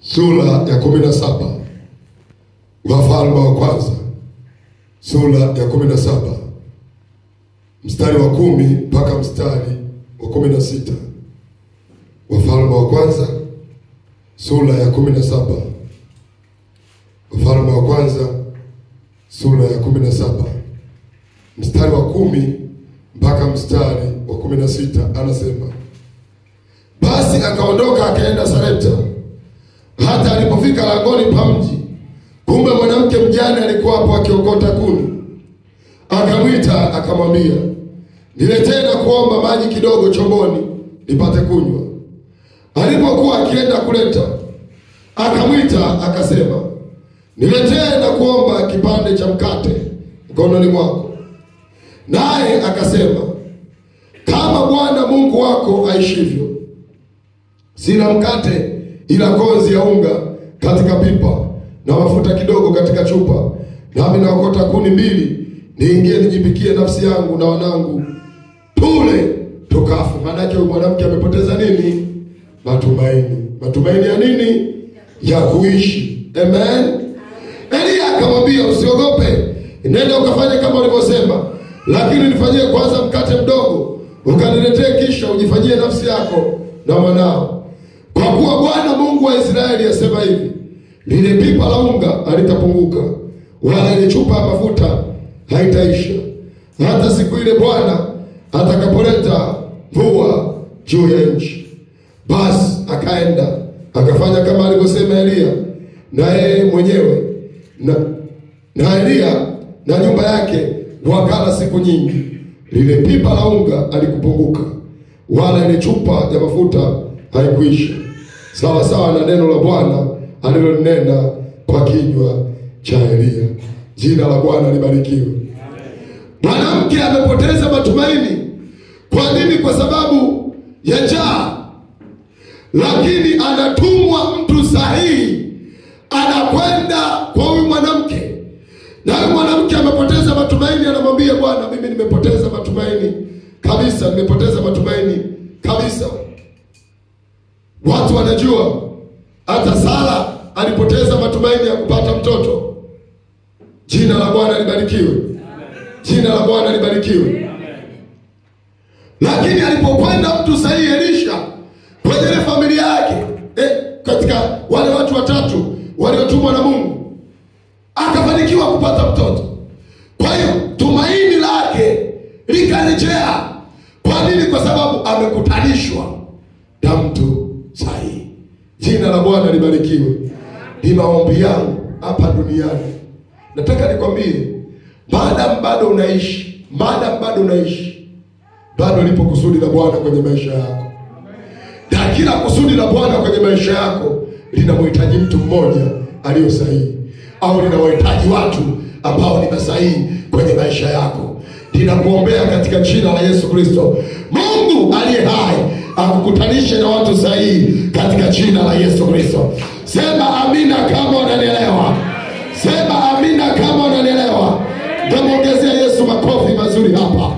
sura ya 17. Wafalme wa Kwanza sura ya 17 mstari wa 10 mpaka mstari wa 16. Wafalme wa Kwanza sura ya 17. Wafalme wa Kwanza sura ya 17 mstari wa 10 mpaka mstari wa 16, anasema: Basi akaondoka akaenda Sarepta. Hata alipofika langoni pa mji, kumbe mwanamke mjane alikuwa hapo akiokota kuni. Akamwita akamwambia, niletee na kuomba maji kidogo chomboni nipate kunywa. Alipokuwa akienda kuleta, akamwita akasema, niletee na kuomba kipande cha mkate mkononi mwako. Naye akasema, kama Bwana Mungu wako aishivyo, sina mkate ila konzi ya unga katika pipa na mafuta kidogo katika chupa, nami naokota kuni mbili, niingie nijipikie nafsi yangu na wanangu, tule tukafu. Maana yake huyu mwanamke amepoteza nini? Matumaini. Matumaini ya nini? Ya kuishi. Amen. Elia akamwambia, usiogope, nenda ukafanye kama ulivyosema, lakini nifanyie kwanza mkate mdogo ukaniletee, kisha ujifanyie nafsi yako na mwanao. Kwa kuwa Bwana Mungu wa Israeli asema hivi, lile pipa la unga halitapunguka, wala ile chupa ya mafuta haitaisha, hata siku ile Bwana atakapoleta mvua juu ya nchi. Basi akaenda akafanya kama alivyosema Elia, na yeye mwenyewe na Elia na nyumba yake wakala siku nyingi. Lile pipa la unga halikupunguka, wala ile chupa ya mafuta haikuisha, sawa sawa na neno la Bwana alilonena kwa kinywa cha Elia. Jina la Bwana libarikiwe. Mwanamke amepoteza matumaini. Kwa nini? Kwa sababu ya njaa. Lakini anatumwa mtu sahihi, anakwenda kwa huyu mwanamke, na huyu mwanamke amepoteza matumaini, anamwambia Bwana, mimi nimepoteza matumaini kabisa, nimepoteza matumaini kabisa. Watu wanajua hata Sara alipoteza matumaini ya kupata mtoto. Jina la Bwana libarikiwe. Jina la Bwana libarikiwe. Lakini alipokwenda mtu sahihi Elisha kwenye ile familia yake, katika wale watu watatu waliotumwa na Mungu, akafanikiwa kupata mtoto. Kwa hiyo tumaini lake likarejea. Kwa nini? Kwa sababu amekutanishwa na mtu sahihi. Jina la Bwana libarikiwe. Ni maombi yangu hapa duniani, nataka nikwambie, maadamu bado unaishi, maadamu bado unaishi, bado lipo kusudi la Bwana kwenye maisha yako. Na kila kusudi la Bwana kwenye maisha yako linamhitaji mtu mmoja aliyo sahihi, au linawahitaji watu ambao ni sahihi kwenye maisha yako. Ninakuombea katika jina la Yesu Kristo, Mungu aliye hai akukutanishe na watu sahihi katika jina la Yesu Kristo. Sema amina kama unanielewa. Sema amina kama unanielewa. Nitamuongezea Yesu makofi mazuri hapa.